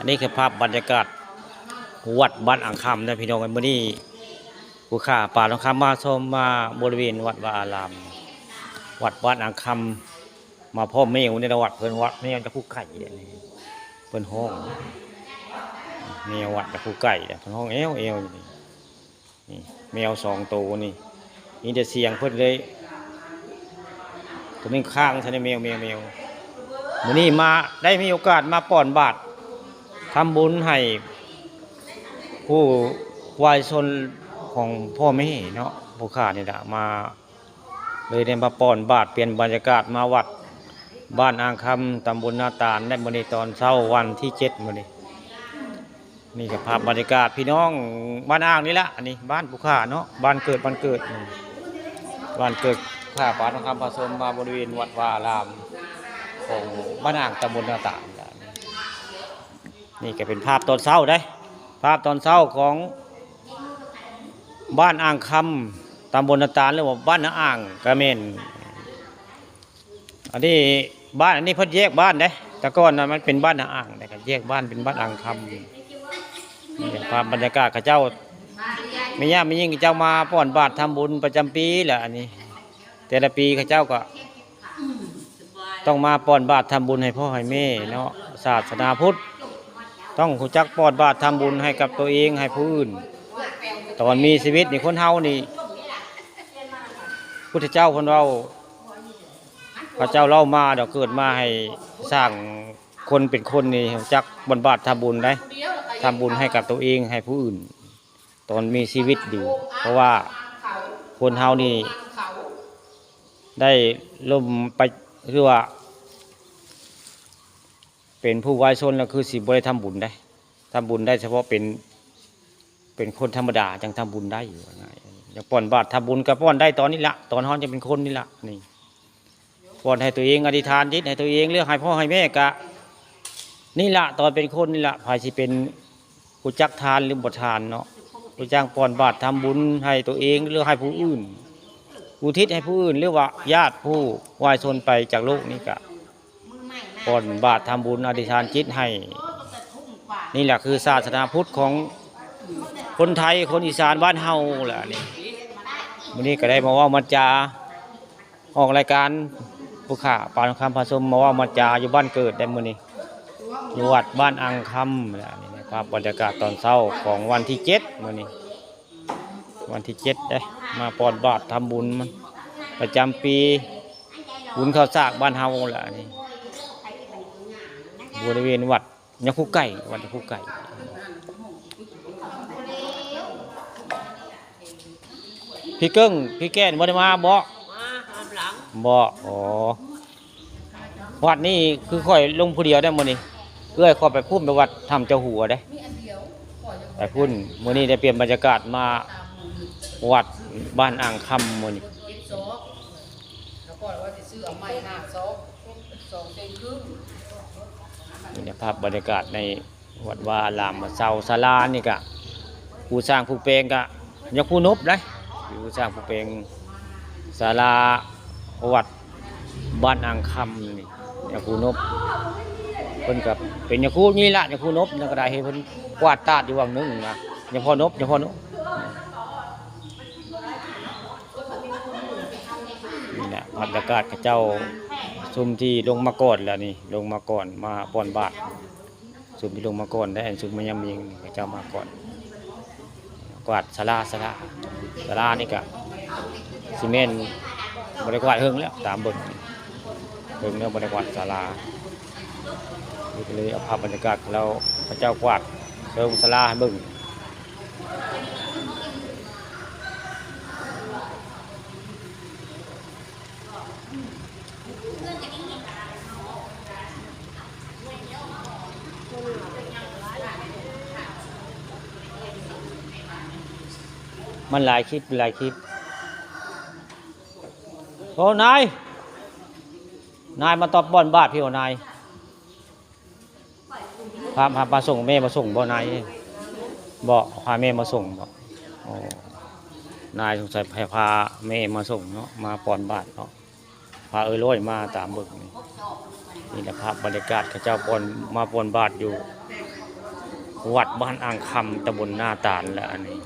ນີ້ຄືພາບບັນຍາກາດວັດບ້ານອ່າງຄຳເດີພີ່ນ້ອງເອີຍ. ມື້ນີ້ຜູ້ຂ້າປາທອງຄຳມາຊົມມາບໍລິເວນວັດວາອາລາມ ວັດບ້ານອ່າງຄຳ ມາພໍ້ແມວໃນວັດເພິ່ນ ວັດແມວຈະຜູ້ໄກ່ເດ້ນີ້ ເພິ່ນຮ້ອງ ແມວວັດຈະຜູ້ໄກ່ເດ້ ເພິ່ນຮ້ອງແອວໆຢູ່ນີ້. ນີ້ແມວສອງໂຕນີ້ ມີແຕ່ສຽງເພິ່ນເລີຍ ໂຕໜຶ່ງຄ້າງໃສ່ແມວ ແມວ ແມວ. ມື້ນີ້ມາ ໄດ້ມີໂອກາດມາປ້ອນບາດທຳບຸນໃຫ້ຜູ້ວາຍຊົນຂອງພໍ່ແມ່ເນາະ ຜູ້ຂ້ານີ້ລະມາ ເລີຍໄດ້ມາປ້ອນບາດ ປ່ຽນບັນຍາກາດມາວັດບ້ານອ່າງຄຳ ຕຳບົນນາຕານ ໃນມື້ນີ້ຕອນເຊົ້າວັນທີເຈັດມື້ນີ້. ນີ້ກໍພາບບັນຍາກາດພີ່ນ້ອງບ້ານອ່າງນີ້ລະ ອັນນີ້ບ້ານຜູ້ຂ້າເນາະ ບ້ານເກີດ ບ້ານເກີດ ບ້ານເກີດຂ້າປາທອງຄຳພາຊົມມາບໍລິເວນວັດວາອາລາມຂອງບ້ານອ່າງ ຕຳບົນນາຕານ. ນີ້ກໍເປັນພາບຕອນເຊົ້າເດ້ ພາບຕອນເຊົ້າຂອງບ້ານອ່າງຄຳ ຕຳບົນນາຕານ ຫຼືວ່າບ້ານນາອ່າງກໍແມ່ນ. ອັນນີ້ບ້ານ ອັນນີ້ເພິ່ນແຍກບ້ານເດ້ ແຕ່ກ່ອນນະມັນເປັນບ້ານນາອ່າງ ແລ້ວກໍແຍກບ້ານເປັນບ້ານອ່າງຄຳ. ນີ້ພາບບັນຍາກາດເຂົາເຈົ້າ ແມ່ຍ່າແມ່ຍິງເຂົາເຈົ້າມາປ້ອນບາດທຳບຸນປະຈຳປີແຫຼະ ອັນນີ້ ແຕ່ລະປີເຂົາເຈົ້າກໍຕ້ອງມາປ້ອນບາດທຳບຸນໃຫ້ພໍ່ໃຫ້ແມ່ເນາະ. ສາສະໜາພຸດຕ້ອງຮູ້ຈັກປ້ອນບາດທຳບຸນໃຫ້ກັບຕົວເອງ ໃຫ້ຜູ້ອື່ນ. ຕອນມີຊີວິດນີ້ ຄົນເຮົານີ້ ພຸດທະເຈົ້າເພິ່ນເວົ້າ ພະເຈົ້າເລົ່າມາດອກ ເກີດມາໃຫ້ສ້າງຄົນເປັນຄົນນີ້ ຮູ້ຈັກປ້ອນບາດທຳບຸນໄດ໋ ທຳບຸນໃຫ້ກັບຕົວເອງ ໃຫ້ຜູ້ອື່ນ ຕອນມີຊີວິດຢູ່ ເພາະວ່າຄົນເຮົານີ້ໄດ້ລົ້ມໄປ ຄືວ່າເປັນຜູ້ວາຍຊົນແລ້ວ ຄືຊິບໍ່ໄດ້ທຳບຸນໄດ໋ ທຳບຸນໄດ້ສະເພາະເປັນ ເປັນຄົນທຳມະດາຈັ່ງທຳບຸນໄດ້ ວ່າງ່າຍ. ຢາກປ້ອນບາດທຳບຸນກໍປ້ອນໄດ້ຕອນນີ້ລະ ຕອນເຮົາຍັງເປັນຄົນນີ້ລະ ນີ້ ປ້ອນໃຫ້ຕົວເອງ ອະທິຖານຈິດໃຫ້ຕົວເອງ ຫຼືໃຫ້ພໍ່ໃຫ້ແມ່ກະ ນີ້ລະ ຕອນເປັນຄົນນີ້ລະ ໃຜຊິເປັນ ຮູ້ຈັກທານຫຼືບໍ່ທານເນາະ ຮູ້ຈັກປ້ອນບາດທຳບຸນໃຫ້ຕົວເອງ ຫຼືໃຫ້ຜູ້ອື່ນ ອຸທິດໃຫ້ຜູ້ອື່ນ ຫຼືວ່າຍາດຜູ້ວາຍຊົນໄປຈາກໂລກນີ້ກະ ປ້ອນບາດທຳບຸນ ອະທິຖານຈິດໃຫ້. ນີ້ແຫຼະຄືສາສະໜາພຸດຂອງຄົນໄທ ຄົນອີສານບ້ານເຮົາແຫຼະນີ້. ມື້ນີ້ກໍໄດ້ມາເວົ້າມາຈາ ອອກລາຍການ ຜູ້ຂ້າປານຄຳພາຊົມມາເວົ້າມາຈາຢູ່ບ້ານເກີດໄດ້ມື້ນີ້ ຢູ່ວັດບ້ານອ່າງຄຳ. ແລະນີ້ພາບບັນຍາກາດຕອນເຊົ້າຂອງວັນທີເຈັດມື້ນີ້ ວັນທີເຈັດເດ້ ມາປ້ອນບາດທຳບຸນປະຈຳປີ ບຸນເຂົ້າສາກບ້ານເຮົາແຫຼະນີ້ ບໍລິເວນວັດຍາຄູໄກ່ ວັດຍາຄູໄກ່. ພີ່ເກິ່ງ ພີ່ແກ່ນບໍ່ໄດ້ມາບໍ່? ມາຕາມຫຼັງ. ບໍ່? ອໍ ວັດນີ້ຄືຂ້ອຍລົງຜູ້ດຽວໄດ້ມື້ນີ້ ເອື້ອຍຂ້ອຍໄປພຸ້ນ ໄປວັດຖ້ຳເຈົ້າຫົວເດ້ ໄປພຸ້ນ. ມື້ນີ້ໄດ້ປ່ຽນບັນຍາກາດມາວັດບ້ານອ່າງຄຳມື້ນີ້. ນີ້ແຫຼະພາບບັນຍາກາດໃນວັດວາອາລາມ ເຊົາ. ສາລານີ້ກະ ຜູ້ສ້າງຜູ້ແປງກະຍາຄູນົບເດ້ ຜູ້ສ້າງຜູ້ແປງສາລາວັດບ້ານອ່າງຄຳນີ້ ຍາຄູນົບ. ເພິ່ນກະເປັນຍາຄູນີ້ລະ ຍາຄູນົບ ຍັງກະໄດ້ໃຫ້ເພິ່ນກວາດຕາດຢູ່ຫວ່າງໜຶ່ງນະ ຍາພໍ່ນົບ ຍາພໍ່ນົບ. ນີ້ແຫຼະບັນຍາກາດເຂົາເຈົ້າ ຊຸມທີ່ລົງມາກ່ອນແລ້ວນີ້ ລົງມາກ່ອນ ມາປ້ອນບາດ ຊຸມທີ່ລົງມາກ່ອນໄດ້ ອັນຊຸມມາຍາມເມັງເຂົາເຈົ້າມາກ່ອນ ກວາດສາລາ ສາລາ ສາລານີ້ກະຊິແມ່ນບໍ່ໄດ້ກວາດເຫິງແລ້ວ ຕາມເບິ່ງເຫິງແລ້ວບໍ່ໄດ້ກວາດສາລາ. ນີ້ກະເລີຍເອົາພາບບັນຍາກາດຂອງລາວ ເຂົາເຈົ້າກວາດເທິງສາລາໃຫ້ເບິ່ງ. ມັນຫຼາຍຄລິບ ຫຼາຍຄລິບ. ໂອ້ ນາຍ ນາຍມາຕອບປ້ອນບາດພີ່ ໂອ້ ນາຍ. ພາ ພາ ພາມາສົ່ງ ແມ່ມາສົ່ງບໍ່ນາຍ? ບໍ່ ພາແມ່ມາສົ່ງບໍ່? ອໍ ນາຍສົງໄສພາ ພາແມ່ມາສົ່ງເນາະ ມາປ້ອນບາດເນາະ ພາເອື້ອຍລອຍມາຕາມເບິ່ງນີ້. ນີ້ແຫຼະພາບບັນຍາກາດເຂົາເຈົ້າປ້ອນ ມາປ້ອນບາດຢູ່ ວັດບ້ານອ່າງຄຳ ຕຳບົນນາຕານແຫຼະອັນນີ້.